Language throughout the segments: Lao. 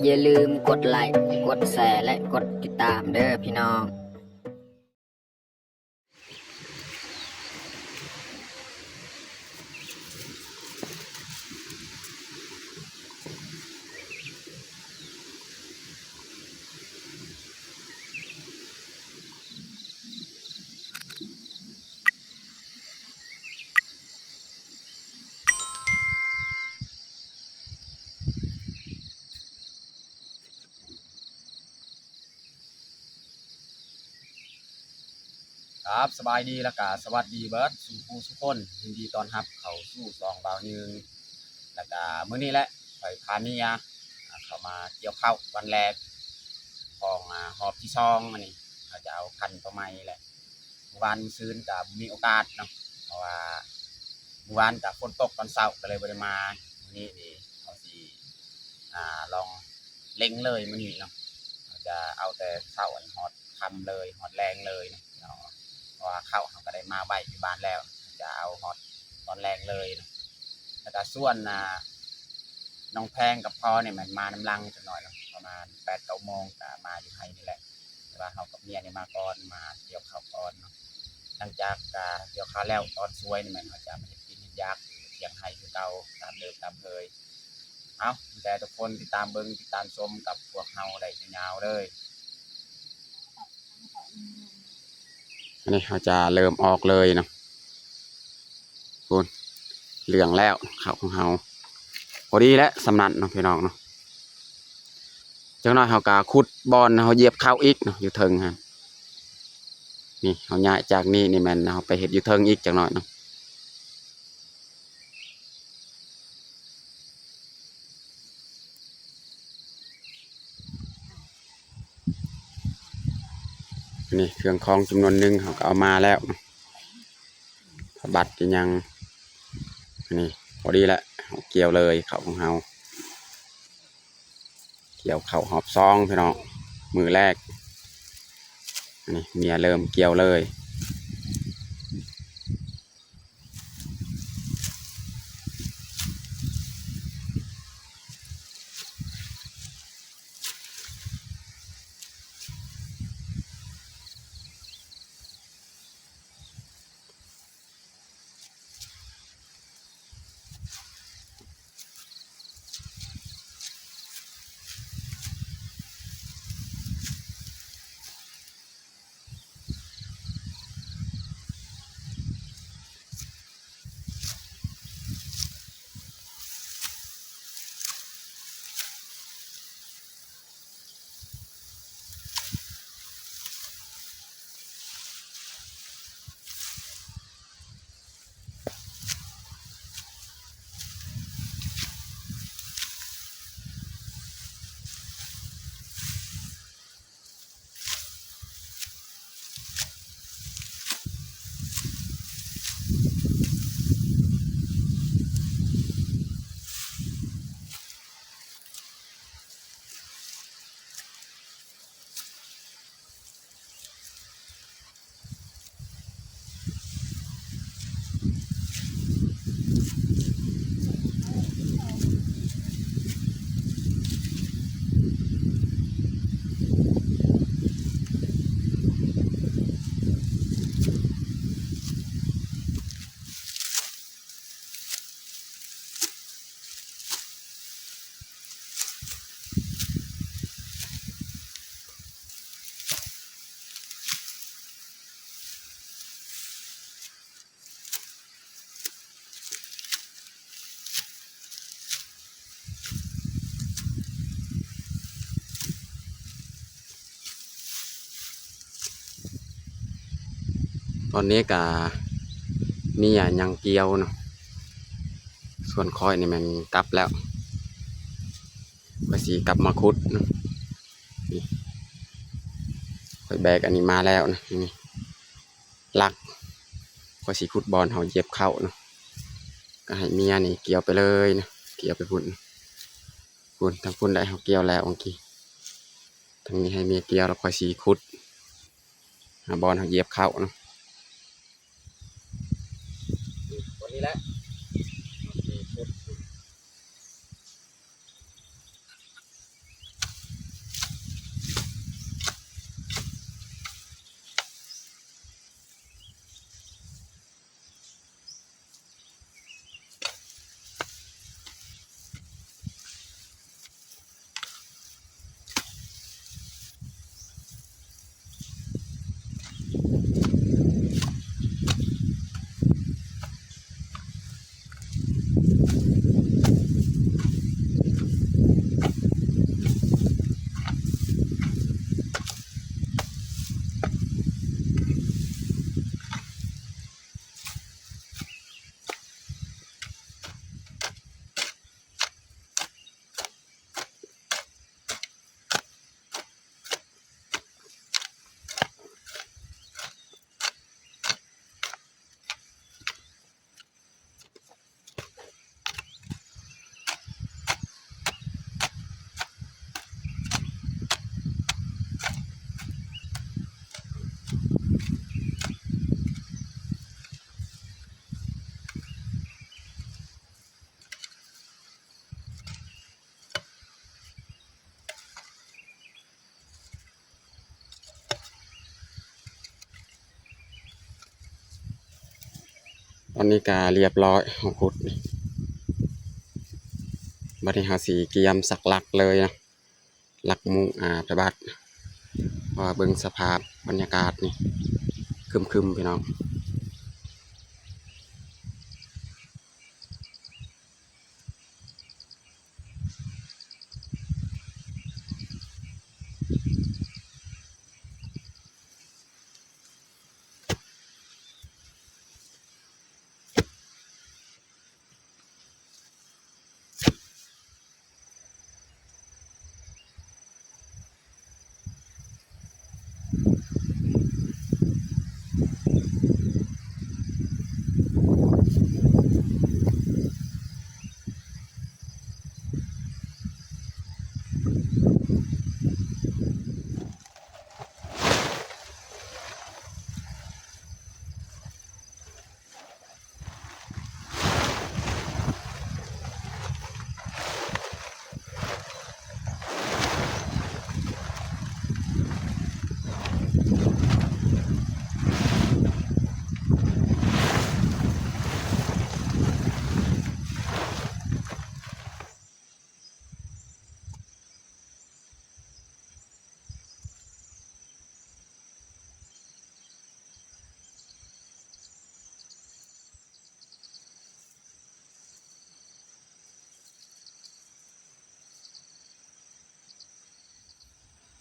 ຢ່າລືມກົດໄລ, ກົດແຊ ແລະ ກົດຕິດຕາມເດີພີ່ນ້ອງ. ຄັບ ສະບາຍດີ ແລ້ວກະສະຫວັດດີເບິດສູ່ຜູ້ສູ່ຄົນ. ຍິນດີຕ້ອນຮັບເຂົ້າສູ່ຊ່ອງບ່າວຍືງ ແລ້ວກະມື້ນີ້ແຫຼະ ຂ້ອຍພາເມຍ ອ່າ ເຂົ້າມາກ່ຽວເຂົ້າວັນແລກຂອງ ອ່າ ຮອບທີສອງ. ອັນນີ້ເຮົາຈະເອົາຄັນຕໍ່ໃໝ່ແຫຼະ. ມື້ວານມື້ຊືນກະບໍ່ມີໂອກາດເນາະ ເພາະວ່າມື້ວານກະຝົນຕົກຕອນເຊົ້າ ກະເລີຍບໍ່ໄດ້ມາ. ມື້ນີ້ນີ້ເຮົາຊິ ອ່າ ລອງເລັ່ງເລີຍມື້ນີ້ເນາະ ເຮົາຈະເອົາແຕ່ເຊົ້າ ອັນຮອດຄ່ຳເລີຍ ຮອດແລງເລີຍເນາະ ເພາະວ່າເຂົ້າເຮົາກະໄດ້ມາໄວ້ຢູ່ບ້ານແລ້ວ ຈະເອົາຮອດຕອນແລງເລີຍເນາະ. ແລ້ວກະສ່ວນ ອ່າ ນ້ອງແພງກັບພໍ່ນີ້ແມ່ນມານຳຫຼັງຈັກໜ້ອຍເນາະ ປະມານແປດເກົ້າໂມງກະມາຢູ່ໄຮ່ນີ້ແຫຼະ. ແຕ່ວ່າເຮົາກັບເມຍນີ້ມາກ່ອນ ມາກ່ຽວເຂົ້າກ່ອນເນາະ. ຫຼັງຈາກ ອ່າ ກ່ຽວເຂົ້າແລ້ວ ຕອນສວຍນີ້ແມ່ນເຮົາຈະມາເຮັດກິນເຮັດຢາກຢູ່ຖຽງໄຮ່ຄືເກົ່າ ຕາມເດີມຕາມເຄີຍ. ເອົາ ມີແຕ່ທຸກຄົນຕິດຕາມເບິ່ງ ຕິດຕາມຊົມກັບພວກເຮົາໄດ້ຍາວໆເລີຍ. ອັນນີ້ເຮົາຈະເລີ່ມອອກເລີຍເນາະ. ພຸ້ນ ເຫຼືອງແລ້ວເຂົ້າຂອງເຮົາ. ພໍດີແຫຼະ ສ່ຳນັ້ນເນາະພີ່ນ້ອງເນາະ. ຈັກໜ້ອຍເຮົາກະຂຸດບ່ອນເຮົາຢຽບເຂົ້າອີກເນາະ ຢູ່ເທິງຫັ້ນ. ນີ້ເຮົາຍ້າຍຈາກນີ້ ນີ້ແມ່ນເຮົາໄປເຮັດຢູ່ເທິງອີກຈັກໜ້ອຍເນາະ. ນີ້ເຄື່ອງຂອງຈຳນວນໜຶ່ງເຮົາກະເອົາມາແລ້ວ ພະບັດອີ່ຫຍັງ. ອັນນີ້ພໍດີແຫຼະ ເຮົາກ່ຽວເລີຍເຂົ້າຂອງເຮົາ. ກ່ຽວເຂົ້າຮອບສອງພີ່ນ້ອງ ມື້ແລກ. ອັນນີ້ເມຍເລີ່ມກ່ຽວເລີຍ. ຕອນນີ້ກະມີຫຍັງກ່ຽວເນາະ ສ່ວນຂ້ອຍນີ້ແມ່ນກັບແລ້ວ ຂ້ອຍຊິກັບມາຂຸດເນາະ. ນີ້ ຂ້ອຍແບກອັນນີ້ມາແລ້ວນະ ນີ້ ຫຼັກ ຂ້ອຍຊິຂຸດບ່ອນເຮົາຢຽບເຂົ້າເນາະ ກະໃຫ້ເມຍນີ້ກ່ຽວໄປເລີຍນະ ກ່ຽວໄປພຸ້ນ ພຸ້ນ ທາງພຸ້ນໄດ້ ເຮົາກ່ຽວແລ້ວຫວ່າງກີ້ ທາງນີ້ໃຫ້ເມຍກ່ຽວ ແລ້ວຂ້ອຍຊິຂຸດຫາບ່ອນເຮົາຢຽບເຂົ້າເນາະ. ນີ້ ບ່ອນນີ້ແຫຼະ ເຮົາຊິຂຸດ. ຕອນນີ້ກະລຽບລ້ອຍ ເຮົາຂຸດນີ້ ບັດນີ້ເຮົາຊິກຽມສັກຫຼັກເລີຍນະ ຫຼັກມຸງອາພະບາດ ເພາະວ່າເບິ່ງສະພາບບັນຍາກາດນີ້ ຄຶມໆ ພີ່ນ້ອງ.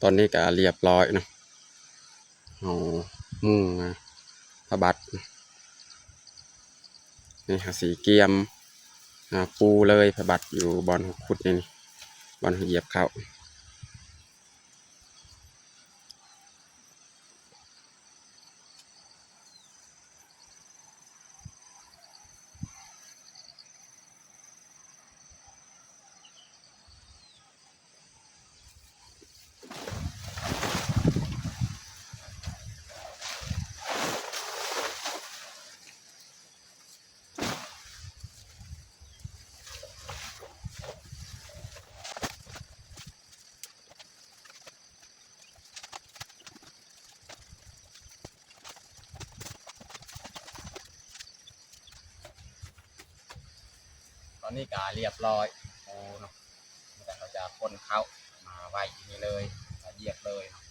ຕອນນີ້ກະລຽບລ້ອຍເນາະ ເຮົາມຸງພະບາດ ນີ້ເຮົາຊິກຽມ ອ່າ ປູເລີຍພະບາດ ຢູ່ບ່ອນເຮົາຂຸດນີ້ ບ່ອນເຮົາຢຽບເຂົ້າ. ຕອນນີ້ກະລຽບລ້ອຍ ໂອ້ເນາະ ແລ້ວເຮົາຈະຂົນເຂົ້າມາໄວ້ຢູ່ນີ້ເລີຍ ແລ້ວຢຽບເລີຍເນາະ.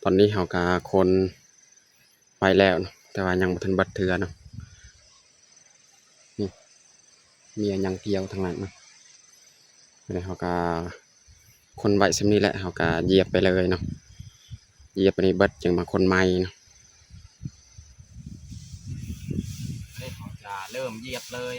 ຕອນນີ້ເຮົາກະຂົນໄປແລ້ວເນາະ ແຕ່ວ່າຍັງບໍ່ທັນເບິດເທື່ອເນາະ. ນີ້ ມີອັນຫຍັງກ່ຽວທາງນັ້ນເນາະ. ແລ້ວເຮົາກະຂົນໄວ້ສ່ຳນີ້ແຫຼະ ເຮົາກະຢຽບໄປເລີຍເນາະ. ຢຽບອັນນີ້ເບິດຈຶ່ງມາຂົນໃໝ່ເນາະ. ເຮົາຈະເລີ່ມຢຽບເລີຍ.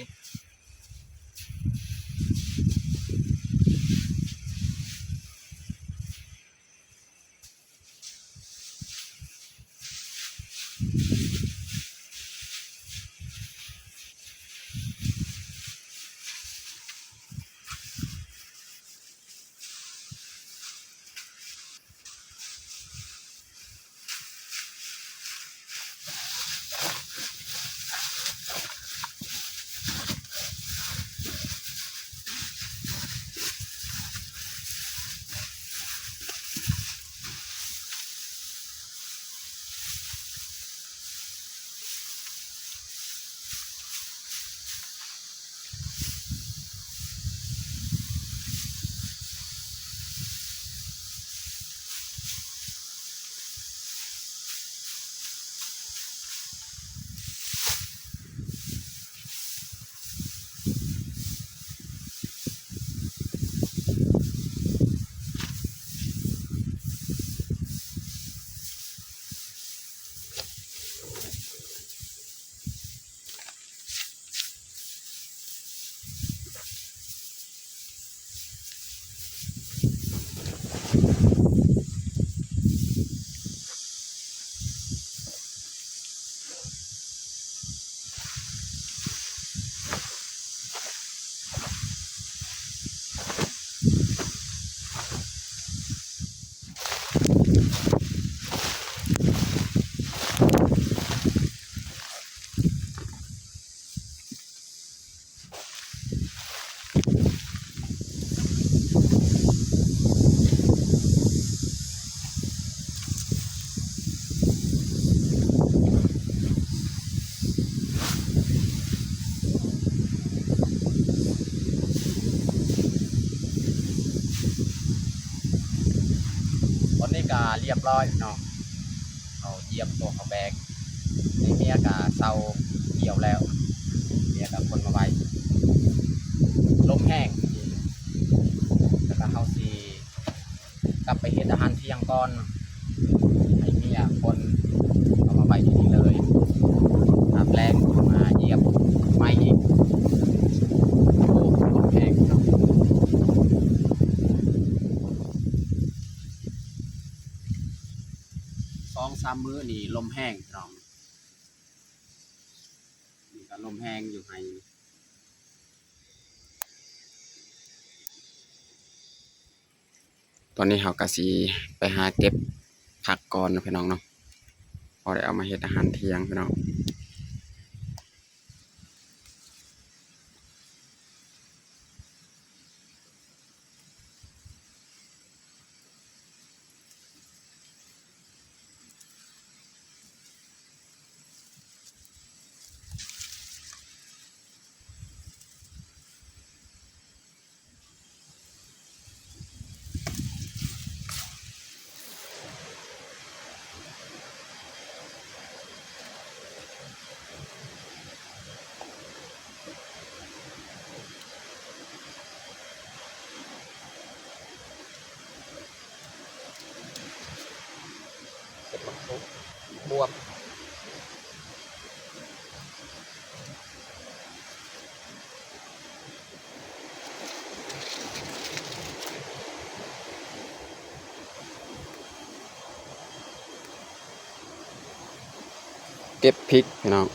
ຕ ຮຽບຮ້ອຍເນາະ ເຂົາຢຽບຕົວເຂົາແບກ ໃຫ້ເມຍກະເຊົາກ່ຽວແລ້ວ ເມຍກະຂົນມາໄວ້ ລົມແຮງ ແລ້ວກະເຮົາຊິ ກັບໄປເຮັດອາຫານທ່ຽງກ່ອນ ໃຫ້ເມຍຄົນເອົາມາໄວ້ທີ່ນີ້ເລີຍ ຍາມແລງມາຢຽບໃໝ່ອີກ. ໂອ້ ລົມແຮງເນາະ ສອງສາມມື້ນີ້ລົມແຮງພີ່ນ້ອງ ນີ້ກະລົມແຮງຢູ່ໄຮ່. ຕອນນີ້ເຮົາກະຊິໄປຫາເກັບຜັກກ່ອນເນາະພີ່ນ້ອງເນາະ ພໍໄດ້ເອົາມາເຮັດອາຫານທ່ຽງພີ່ນ້ອງ. ເກັບໝາກບວບ ເກັບພິກພີ່ນ້ອງ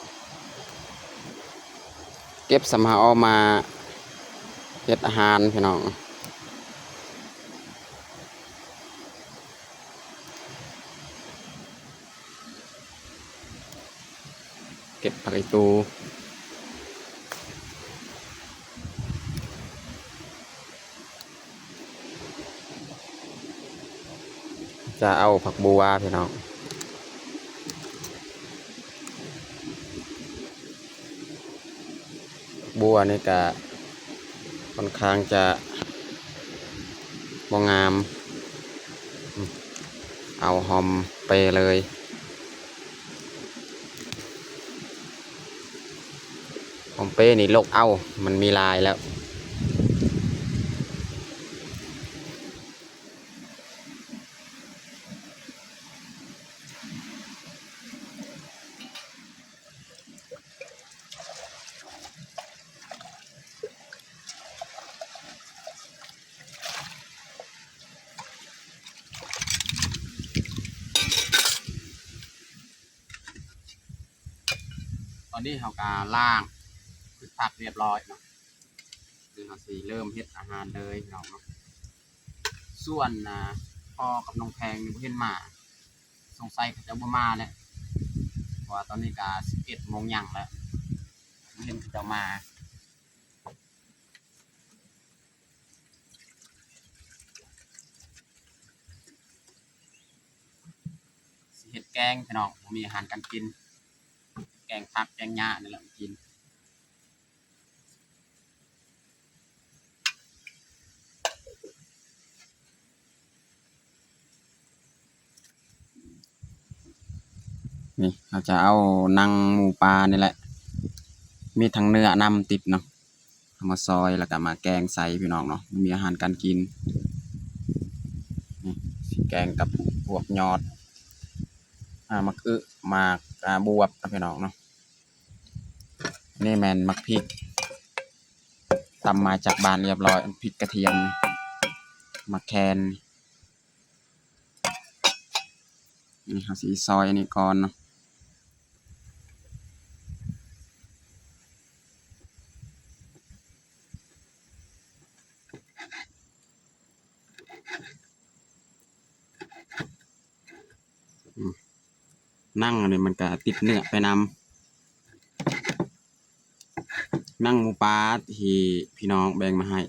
ເກັບສຳເຮົາເອົາມາເຮັດອາຫານພີ່ນ້ອງ. ເກັບຜັກອີຕູ ຈະເອົາຜັກບົ່ວພີ່ນ້ອງ. ບົວນີ້ກະຂ້ອນຂ້າງຈະບໍ່ງາມ ເອົາຫອມເປເລີຍ ຫອມເປນີ້ລົກເອົາ ມັນມີຫຼາຍແລ້ວ. ຕອນນີ້ເຮົາກະລ້າງພືດຜັກຮຽບຮ້ອຍເນາະ ດຽວເຮົາຊິເລີ່ມເຮັດອາຫານເລີຍເນາະ. ສ່ວນ ອ່າ ພໍ່ກັບນ້ອງແພງນີ້ບໍ່ເຫັນມາ ສົງໄສເຂົາເຈົ້າບໍ່ມາແຫຼະ ເພາະວ່າຕອນນີ້ກະສິບເອັດໂມງຫຍັງແລ້ວ ບໍ່ເຫັນເຂົາເຈົ້າມາ. ຊິເຮັດແກງພີ່ນ້ອງ ບໍ່ມີອາຫານການກິນ ແກງຜັກແກງຫຍ້ານີ້ແຫຼະກິນ. ນີ້ເຮົາຈະເອົາໜັງໝູປານີ້ແຫຼະ ມີທັງເນື້ອນຳຕິດເນາະ ເອົາມາຊອຍ ແລ້ວກະມາແກງໃສ່ພີ່ນ້ອງເນາະ ມີອາຫານການກິນ. ນີ້ຊິແກງກັບພວກຍອດ ອ່າ ໝາກອຶ ໝາກ ອ່າ ບວບເນາະພີ່ນ້ອງເນາະ. ນີ້ແມ່ນໝາກພິກ ຕຳມາຈາກບ້ານຮຽບຮ້ອຍ ພິກກະທຽມ ໝາກແຄນ. ນີ້ເຮົາຊິຊອຍອັນນີ້ກ່ອນເນາະ. ອືມ ໜັງອັນນີ້ມັນກະຕິດເນື້ອໄປນຳ ໜັງໝູປາທີ່ພີ່ນ້ອງແບ່ງມາໃຫ້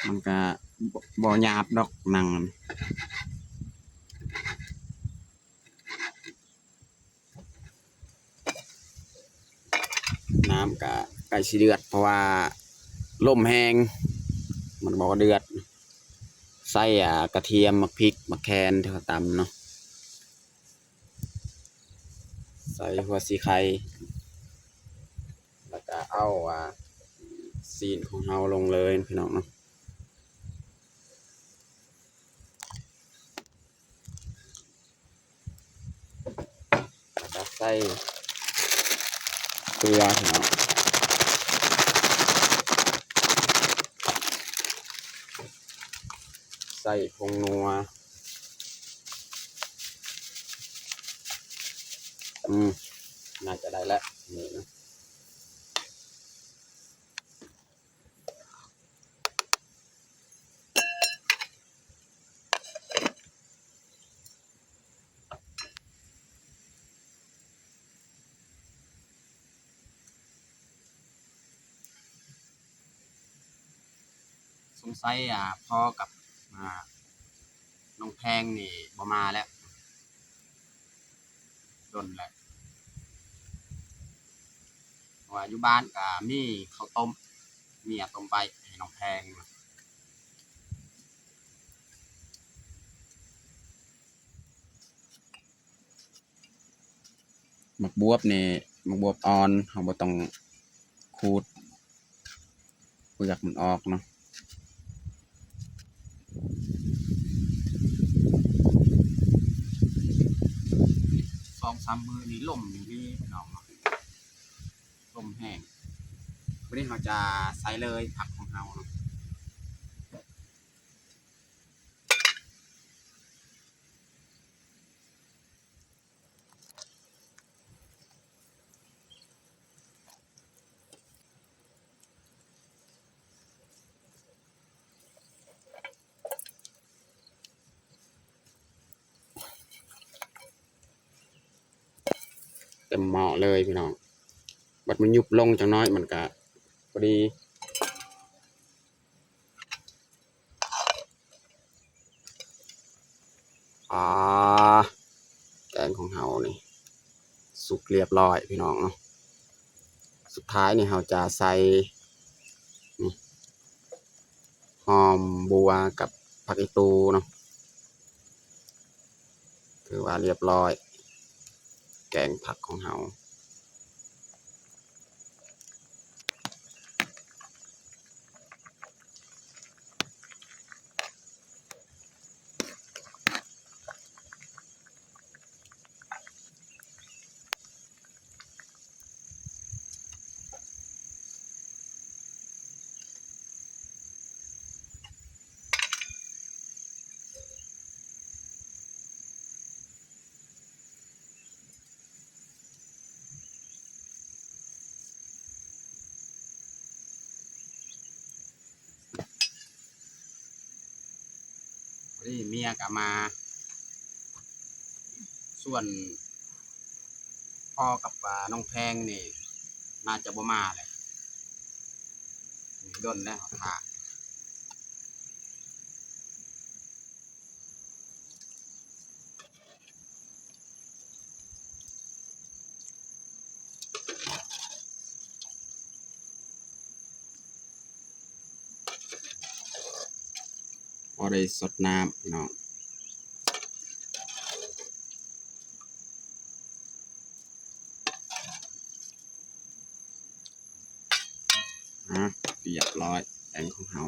ມັນກະບໍ່ ບໍ່ຫຍາບດອກໜັງ. ນ້ຳກະໃກ້ຊິເດືອດ ເພາະວ່າລົມແຮງ ມັນບໍ່ເດືອດ ໃສ່ ອ່າ ກະທຽມ ໝາກພິກ ໝາກແຄນທີ່ເຮົາຕຳເນາະ ໃສ່ຫົວສີໄຄ ແລ້ວກະເອົາ ອ່າ ຊີ້ນຂອງເຮົາລົງເລີຍພີ່ນ້ອງເນາະ. ແລ້ວກໍໃສ່ເກືອເນາະ ໃສ່ຜົງນົວ ອືມ ໜ້າຈະໄດ້ແລ້ວ ນີ້ນະ. ສົງໄສ ອ່າ ພໍ່ກັບ ອ່າ ນ້ອງແພງນີ້ບໍ່ມາແລ້ວ ດົນແລ້ວ ເພາະວ່າຢູ່ບ້ານກໍມີເຂົ້າຕົ້ມ ເມຍຕົ້ມໄວ້ໃຫ້ນ້ອງແພງ. ໝາກບວບນີ້ ໝາກບວບອ່ອນ ເຮົາບໍ່ຕ້ອງຂູດເປືອກມັນອອກເນາະ. ສອງສາມມື້ນີ້ລົມຢູ່ນີ້ພີ່ນ້ອງເນາະ ລົມແຮງ. ບາດນີ້ເຮົາຈະໃສ່ເລີຍຜັກຂອງເຮົາເນາະ. ເຕັມໝໍ້ເລີຍພີ່ນ້ອງ ບັດມັນຍຸບລົງຈັກໜ້ອຍມັນກະພໍດີ. ອາ ແກງຂອງເຮົານີ້ສຸກລຽບຮ້ອຍພີ່ນ້ອງເນາະ. ສຸດທ້າຍນີ້ເຮົາຈະໃສ່ ນີ້ ຫອມບົ່ວກັບຜັກອີ່ຕູເນາະ. ຖືວ່າລຽບຮ້ອຍ ແກງຜັກຂອງເຮົາ. ພໍດີເມຍກໍມາ ສ່ວນພໍ່ກັບ ອ່າ ນ້ອງແພງນີ້ໜ້າຈະບໍ່ມາແຫຼະ ດົນແລ້ວຖ້າ. ພໍໄດ້ສົດນ້ຳພີ່ນ້ອງ. ອາ ລຽບຮ້ອຍ ແກງຂອງເຮົາ.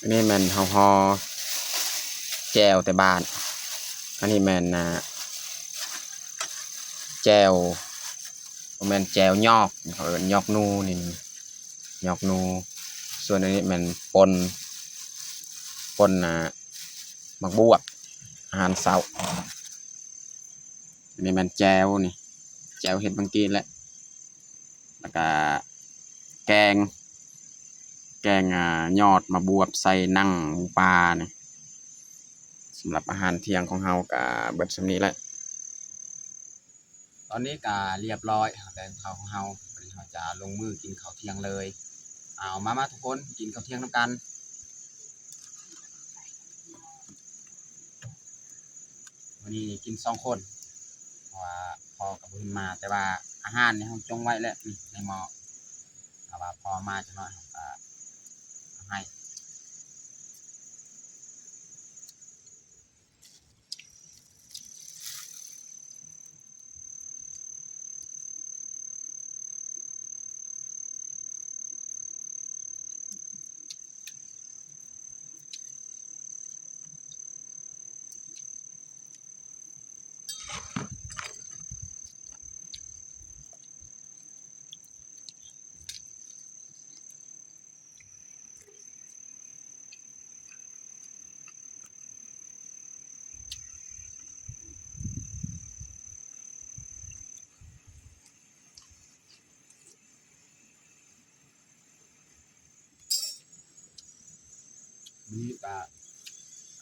ອັນນີ້ແມ່ນເຮົາຫໍ່ແຈ່ວແຕ່ບ້ານ. ອັນນີ້ແມ່ນ ອ່າ ແຈ່ວ ບໍ່ແມ່ນແຈ່ວຍອກ ເຂົາເອີ້ນຍອກນູນີ້ ຍອກນູ. ສ່ວນອັນນີ້ແມ່ນປົ່ນ ປົ່ນ ອ່າ ໝາກບວບ ອາຫານເຊົ້າ. ອັນນີ້ແມ່ນແຈ່ວນີ້ ແຈ່ວເຮັດບາງກີ້ແຫຼະ ແລ້ວກະແກງ ແກງ ອ່າ ຍອດໝາກບວບໃສ່ໜັງໝູປ່ານີ້. ສຳລັບອາຫານທ່ຽງຂອງເຮົາກະເບິດສ່ຳນີ້ແຫຼະ. ຕອນນີ້ກະລຽບຮ້ອຍ ແກງເຂົ້າຂອງເຮົາ ບາດນີ້ເຮົາຈະລົງມືກິນເຂົ້າທ່ຽງເລີຍ. ເອົາ ມາ ມາທຸກຄົນ ກິນເຂົ້າທ່ຽງນຳກັນ. ມື້ນີ້ກິນສອງຄົນ ເພາະວ່າພໍ່ກໍບໍ່ເຫັນມາ ແຕ່ວ່າອາຫານນີ້ເຮົາຈົ່ງໄວ້ແລ້ວ ນີ້ໃນໝໍ້ ຖ້າວ່າພໍ່ມາຈັກໜ້ອຍເຮົາກໍ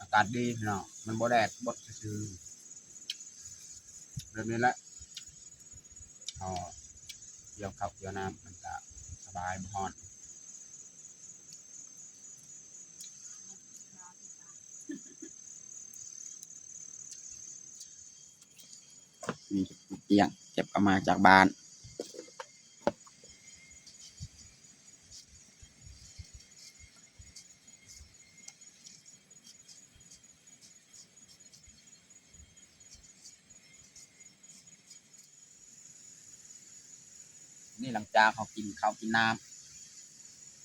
ອາກາດດີພີ່ນ້ອງ ມັນບໍ່ແດດ ບົດຊື່ໆ ແບບນີ້ແຫຼະ ເຮົາກ່ຽວເຂົ້າກ່ຽວນ້ຳ ມັນກະສະບາຍ ບໍ່ຮ້ອນ. ນີ້ ໝາກກ້ຽງ ເກັບເອົາມາຈາກບ້ານ. ນີ້ຫຼັງຈາກເຮົາກິນເຂົ້າກິນນ້ຳ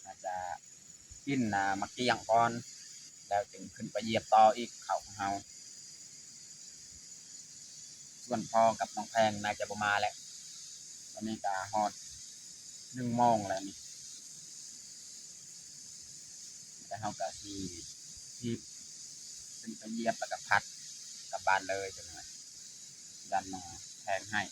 ອາດຈະກິນ ອ່າ ໝາກກ້ຽງກ່ອນ ແລ້ວຈຶ່ງຂຶ້ນໄປຢຽບຕໍ່ອີກເຂົ້າຂອງເຮົາ. ສ່ວນພໍ່ກັບນ້ອງແພງໜ້າຈະບໍ່ມາແຫຼະ ຕອນນີ້ກະຮອດໜຶ່ງໂມງແລ້ວນີ້ ແຕ່ເຮົາກະຊິຮີບຂຶ້ນໄປຢຽບ ແລ້ວກະພັດກັບບ້ານເລີຍ ຈັ່ງນັ້ນ ຢ້ານນ້ອງແພງໄຫ້.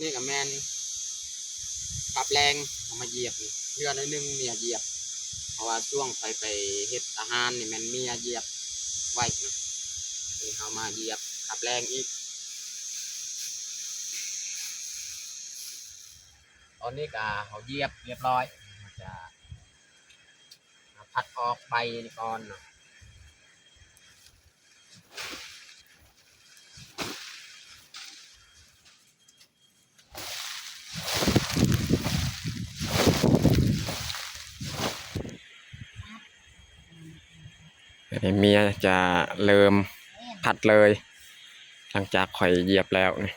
ນີ້ກະແມ່ນຄາບແລງເອົາມາຢຽບ ເຫຼືອໜ້ອຍໜຶ່ງເມຍຢຽບ ເພາະວ່າຊ່ວງຂ້ອຍໄປເຮັດອາຫານນີ້ແມ່ນເມຍຢຽບໄວ້ນະ ເຮົາມາຢຽບຄາບແລງອີກ. ຕອນນີ້ກະເຮົາຢຽບຮຽບຮ້ອຍ ເຮົາຈະພັດອອກໃບນີ້ກ່ອນເນາະ. ອັນນີ້ເມຍຈະເລີ່ມພັດເລີຍ ຫຼັງຈາກຂ້ອຍຢຽບແລ້ວນີ້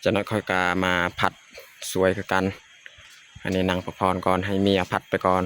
ຈັກໜ້ອຍຂ້ອຍກະມາພັດຊ່ວຍຄືກັນ. ອັນນີ້ນັ່ງພັກຜ່ອນກ່ອນ ໃຫ້ເມຍພັດໄປກ່ອນ.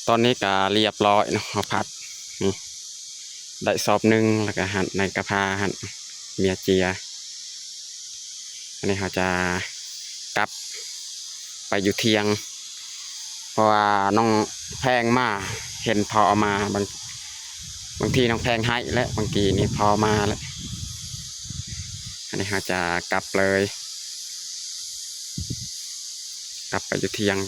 ຕອນນີ້ກະລຽບຮ້ອຍເນາະ ເຮົາພັດນີ້ໄດ້ສອບໜຶ່ງ ແລ້ວກະຫັ້ນໃນກະພາຫັ້ນເມຍເຈຍ. ອັນນີ້ເຮົາຈະກັບໄປຢູ່ທ່ຽງ ເພາະວ່ານ້ອງແພງມາເຫັນພໍ່ເອົາມາ ບາງ ບາງທີນ້ອງແພງໄຫ້ແຫຼະ ບາງກີນີ້ພໍ່ມາແຫຼະ. ອັນນີ້ເຮົາຈະກັບເລີຍ ກັບໄປຢູ່ທ່ຽງ.